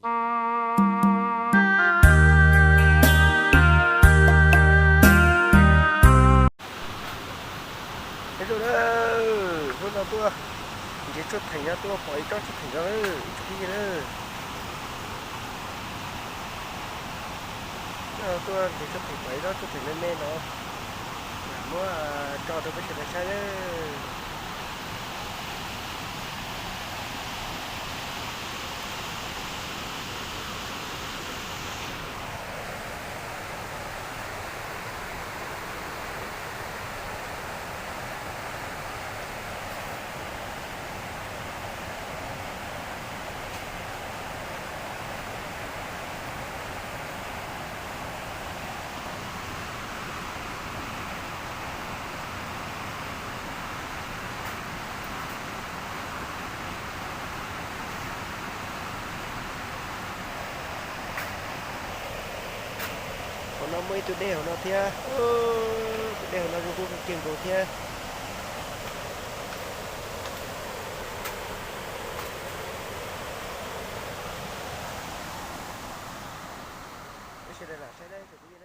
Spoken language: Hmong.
Nyob zoo na, hnub no tuaj nrhiav tsuj theem no tuaj pom ib tsob tsuj theem no, ib tsob phooj ywg na. Tuaj nrhiav tsuj theem pom ib tsob tsuj theem me me no, muab tso rau peb sawv daws saib na. Hauv no muaj ib tug dej hauv no thiab, tus dej hauv no zoo nkauj kawg kiag nkaus thiab. Peb sawv daws lam saib na.